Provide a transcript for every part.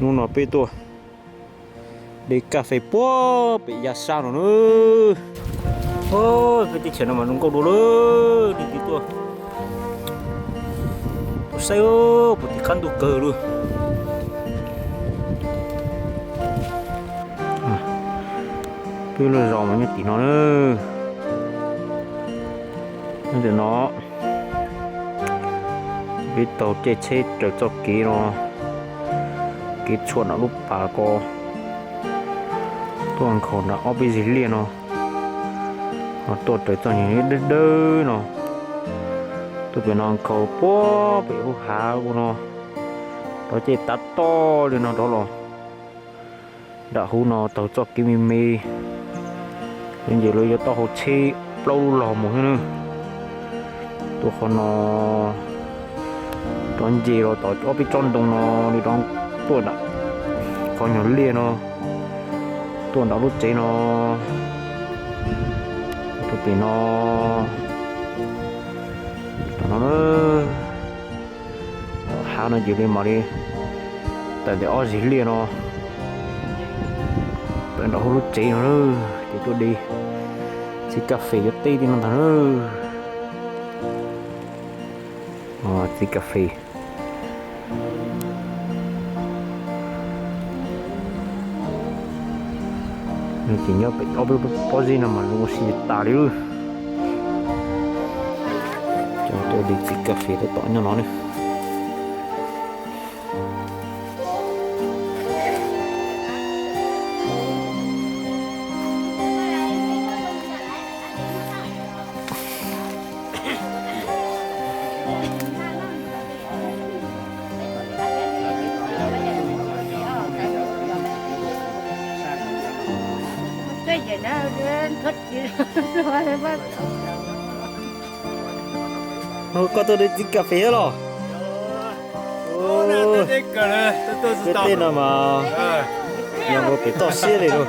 Hnub no peb tuaj de kas fes puag pem yav sab no na. Peb teb chaws no mas zoo nkauj dua lawm, leej twg tuaj tuaj saib puas tim qab ntuj kawg lawm. Peb lub zos mas nyob tim no na. Nyob tim no, peb taug caij tsheb raws txoj kev no, kev tshuam nram lub pas ko, tuaj nkhaus nram ob peb zeg liaj no, ho tuaj raws txoj nyuag dawb dawb no, tuaj pem no nkhaus puag pem lub hav ua no, rov caij tav toj li no rov los. Nram hauv no taug txoj kev me me, nce lawv yuav taub hau tsheb plaub lub log mus xwb na. Tuaj qhov no, rov nce los tom ob peb tsob ntoo no li rov tuaj nram qhov nyuag liaj no, tuaj nram lub tsev no, tuaj pem no, tom no na. Tom hav no ces li mam li tawm ntawm ob zeg liaj no, tawm nram hauv lub tsev no, ces tuaj de txiv kas fes yuav teb tim no ntag na. Txiv kas fes ces nyob pem ob peb pob zeb no mas zoo ua si tas li lawm. Coj tuaj de txiv kas fes tab tom nyob no ne. Koj tuaj de txiv kas fes los? Tej no mas yog nkaus pem toj siab li lauj.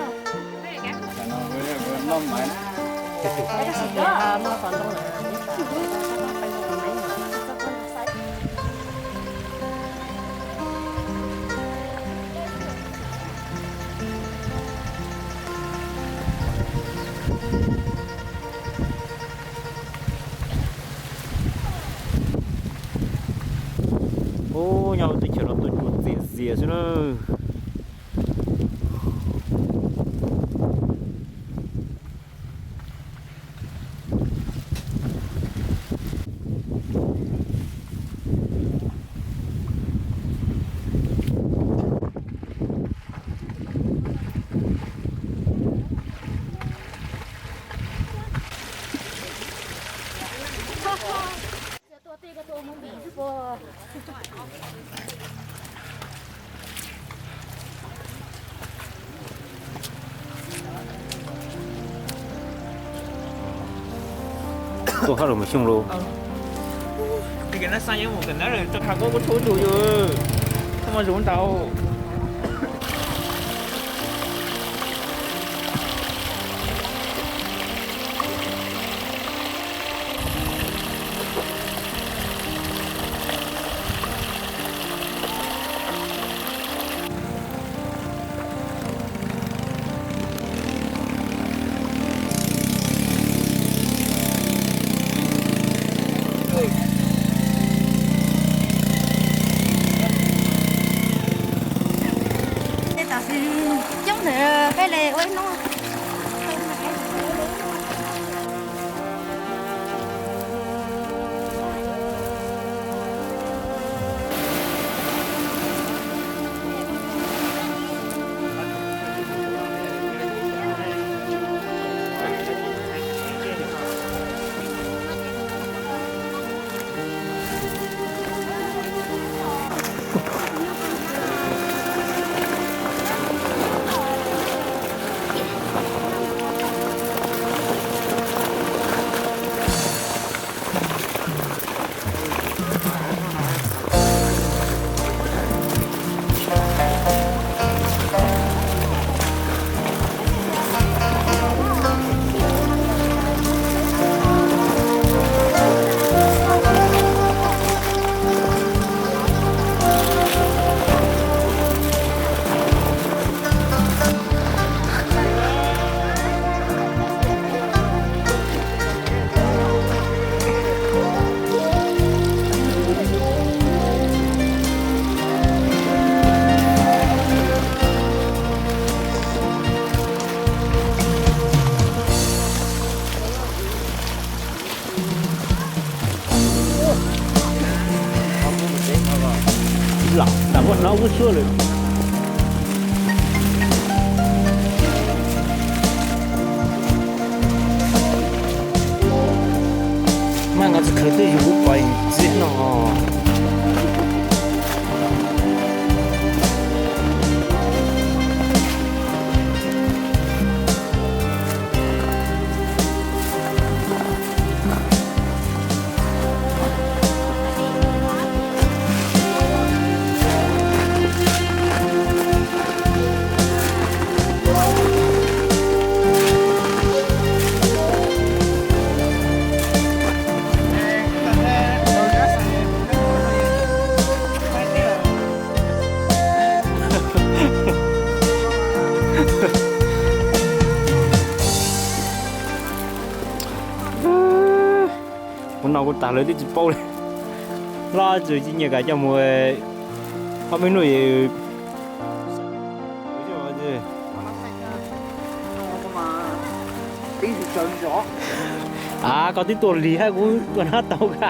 Ub, nyob lub teb chaws no tuaj cua txias zias xwb na. Tuaj hab lug mus xyoo lug. Ces kawm nab xaa yeej mus kawm nab lawm, tso qha kuab kuab tshuab ntug yus, txhob muaj zoov ntau. Tej tam sim coob ntawd peb li ua ib hnub. Lam muaj hnab ub xwb lawm. Mas nqa tsis khaws twj ywm kuv pais txiv no. Ua no kuv tas lawv twb tsis paub li. Loj txwm tsis nyiam kam coj mus ob peb hnub. A, koj twb tuaj lig hab kuv tua nab tau ka.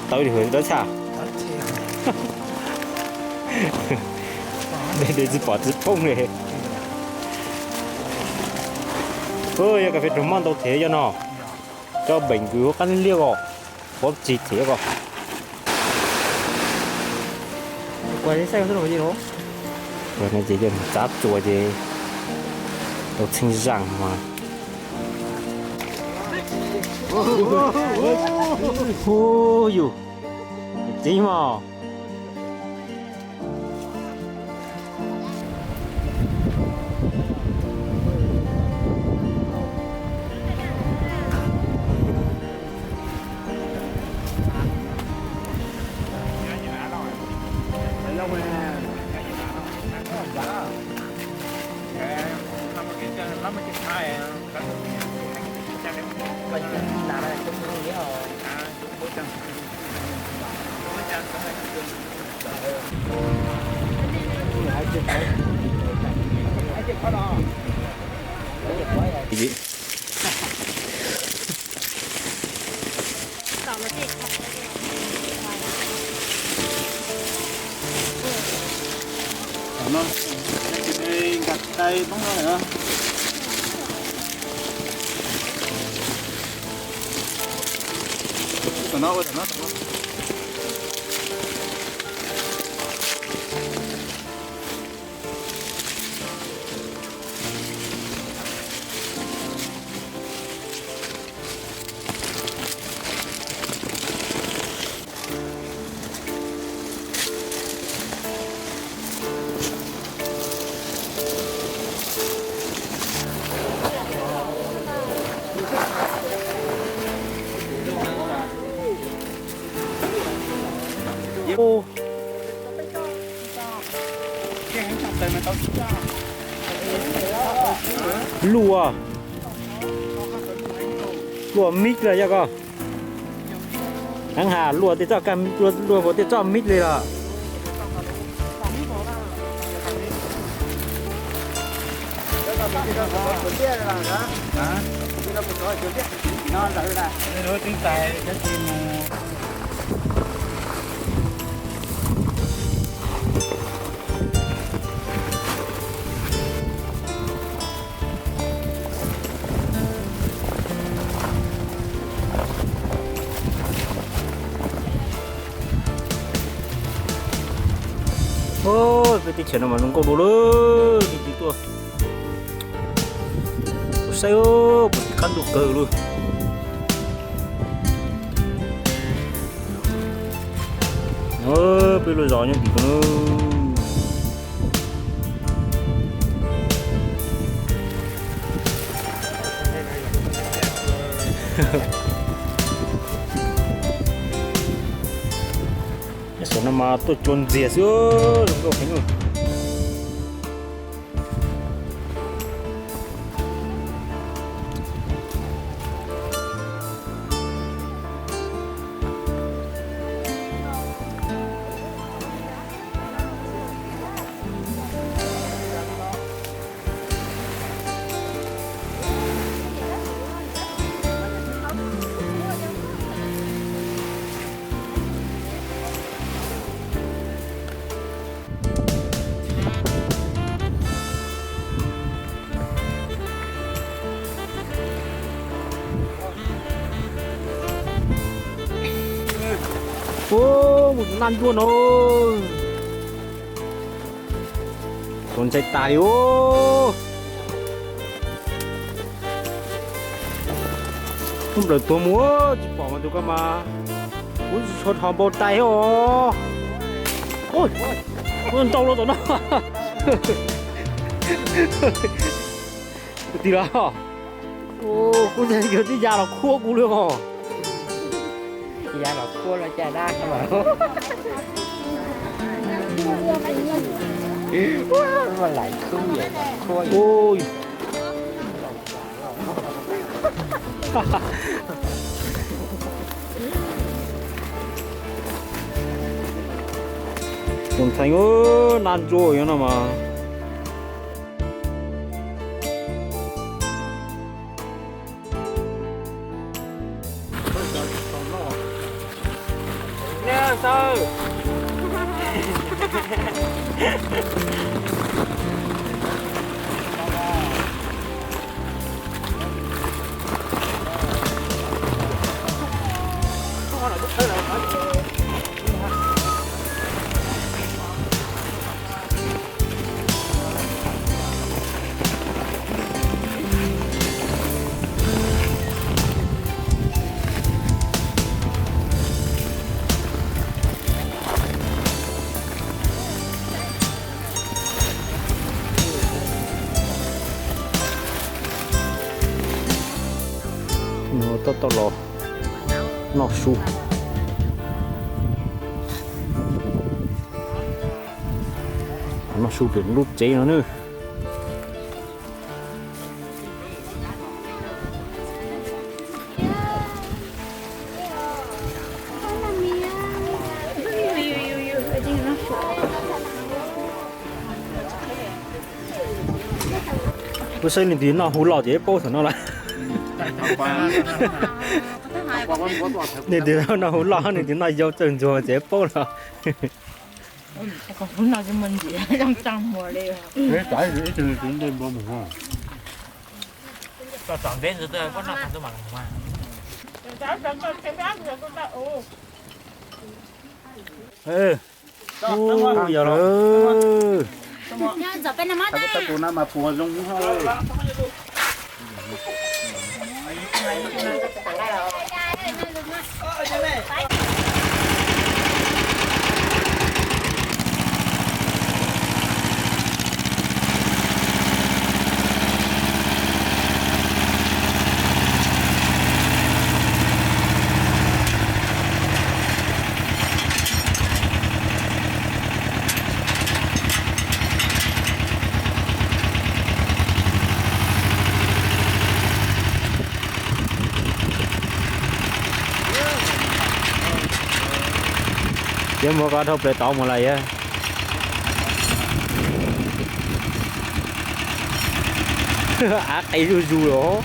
Tawv li dawb tshaj. De tsis pom tsis poob li. Yog kas fes raug mob ntau thiab yog no. Cov beem kws huab qab liab liab os, huab txig thiab os. Ces txav txuas ces tau txheej zaaj mas. Hu yus, txiv mog. Luaj, luaj mib lawm yog koj. Heev has luaj tej txoj kab, luaj puas tej txoj mib li los. Peb teb chaws no mas zoo nkauj dua lawm, tus twg tuaj kuv saib puas tsis qab ntuj kawg lawm. Peb lub zos nyob tim ko na. Nyob saum no mas tuaj cua ntxiag xwb, zoo nkauj heev. Naj ntsuag no, tuag ntshai tas li. Kuv nplawm tuag mus tsis pom mas tus ko mas kuv tsis tshua dhos npau taws thiab os. Ntau los tom no. Tig los, kuv ntshai yog twb ya los khuab kuv li os. Ya los khuab los cas dab. Ua laim khub khuab. Tus ntxhais, naj ntsuag no mas. Tab tom los noj su, noj su pem lub tsev no nawb. Kuv saib leej twg noj hu loj ces paub thaum no lawm. Leej twg noj hu loj, leej twg noj yau txawj ntxuag ces paub lawm. Ces muab koj dhau plaws tod mus lawm yog. Av qis zuj zus los.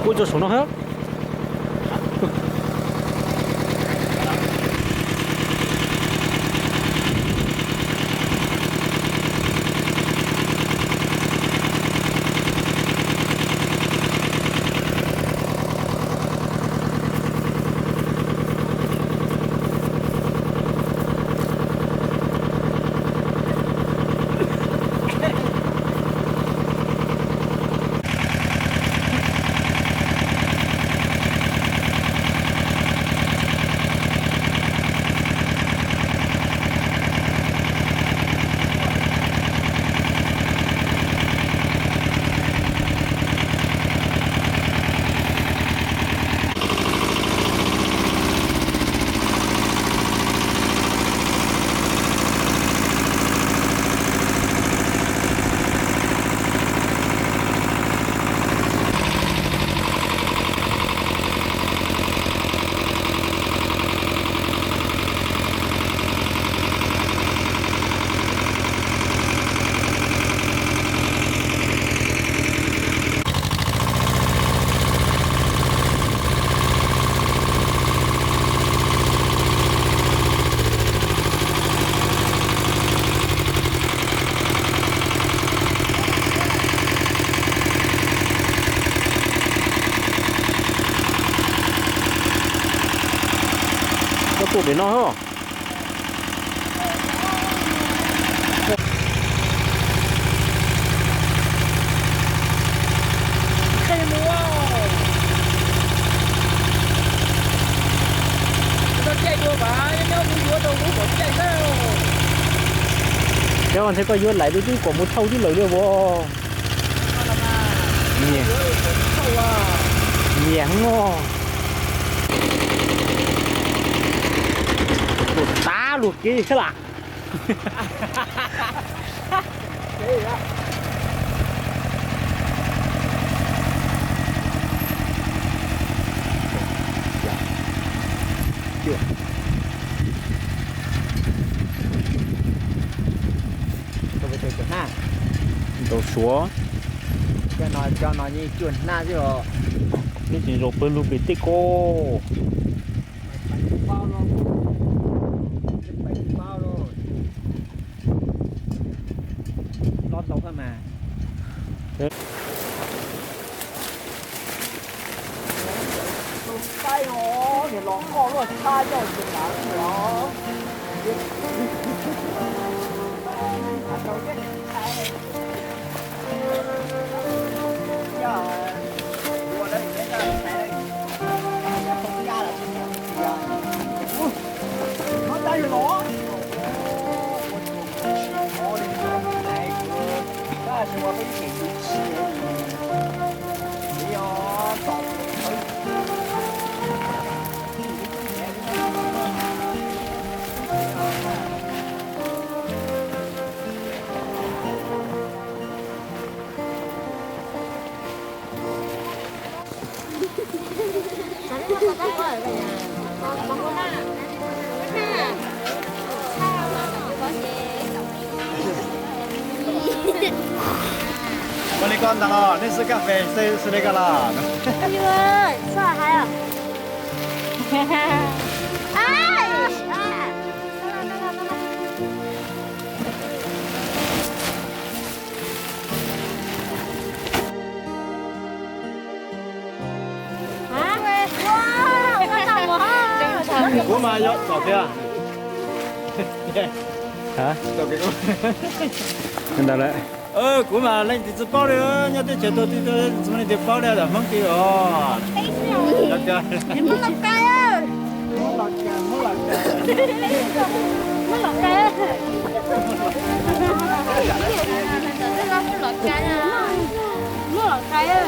Ua cov saum no thiab. Tuaj pem no. Cov nthe koj yuav laim li twb kom mus thauj twb lawm li as. Nyiam, nyiam no. Tav luag kev xwb las. Ntau suav. Cov no yeej cuaj hnab xwb os. Neb tseem zaum pawg lug pem tej ko. Los ntau mas. Tus qaib no nws los koj luaj tshaj coj tus lav os. Ua li koj ntag los nej xwb kaj fes xwb li koj los. Kuv mas yog tom tiag. Ntawd lawm. Kuv mas leej twg tsis paub li, nyob teb chaws tuaj tib tug tsis muaj leej twg paub li, Hmoob twg os.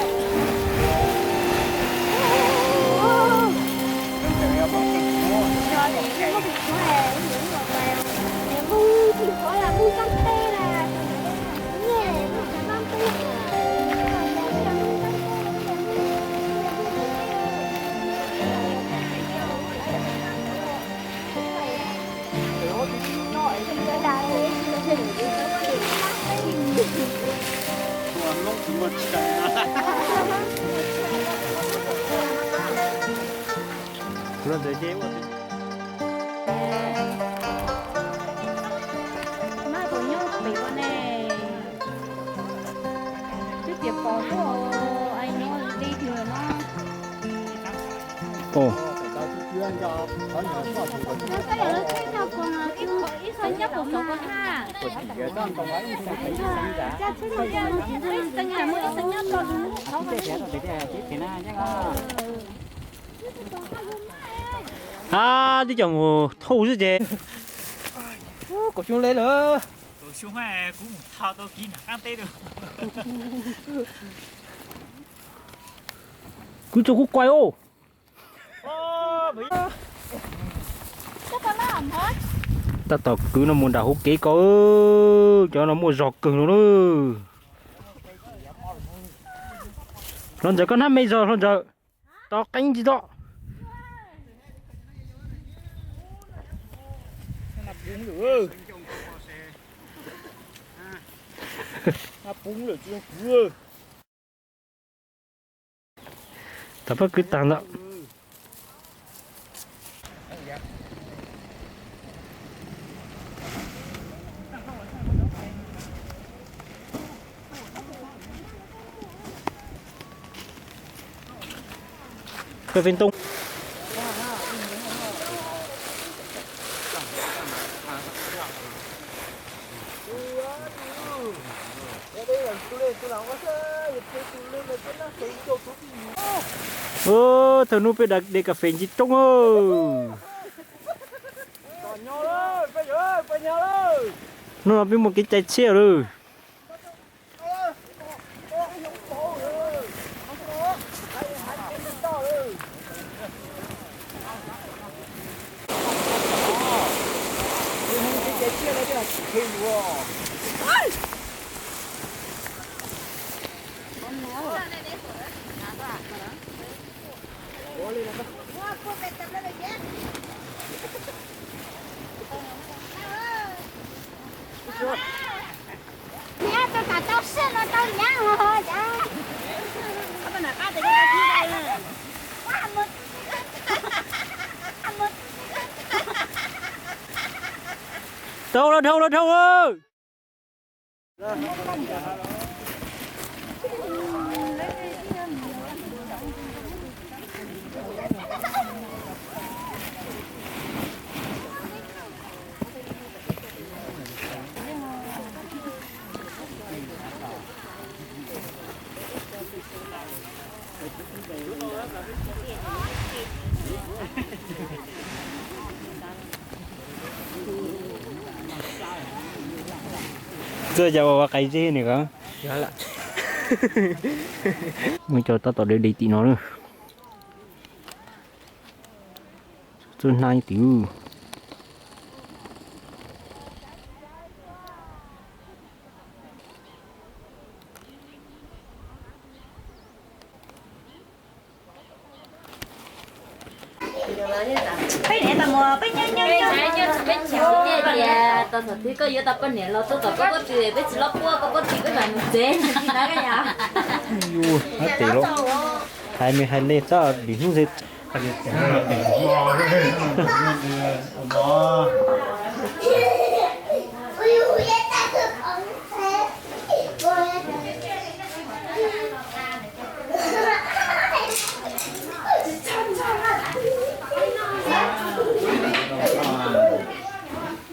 Los ntawd ces ua maj tus nyob pem ko ne. Twb tias pom tuaj, ai no li twg no. A, twb coj mus thauj xwb ces. Kaum xyoo le lawm. Kwv tsuag kuj kuai os. Tab tom kwv no mus nram hauv kev ko, cov no muaj zog kawg no na. Hluas Ntxawm koj hnab me zog Hluas Ntxawm. Tau qeeb tsis tau. Tau pab kwv tag ntawm. Koj pheej toob. Thaum hnub peb de kas fes ntsis roob. Hnub no peb muaj kev cai tshiab lawm. Dhau los, dhau los, dhau. Txawj cas ua qais zeb ne ko. Muaj cov tab tom de de tim no na. Txawj hnab tim. Peb niam tau mus, peb nyob nyob nyob. Peb tsis tiag tias tau thaum twg koj yuav tau poj niam los tuaj tom koj pob tw, peb tsis lob puab koj pob tw, koj mam mus tsev ntsis na koj yom. Hais me hais le txhob dim hnub xwb.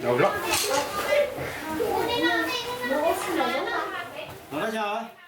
Los, los.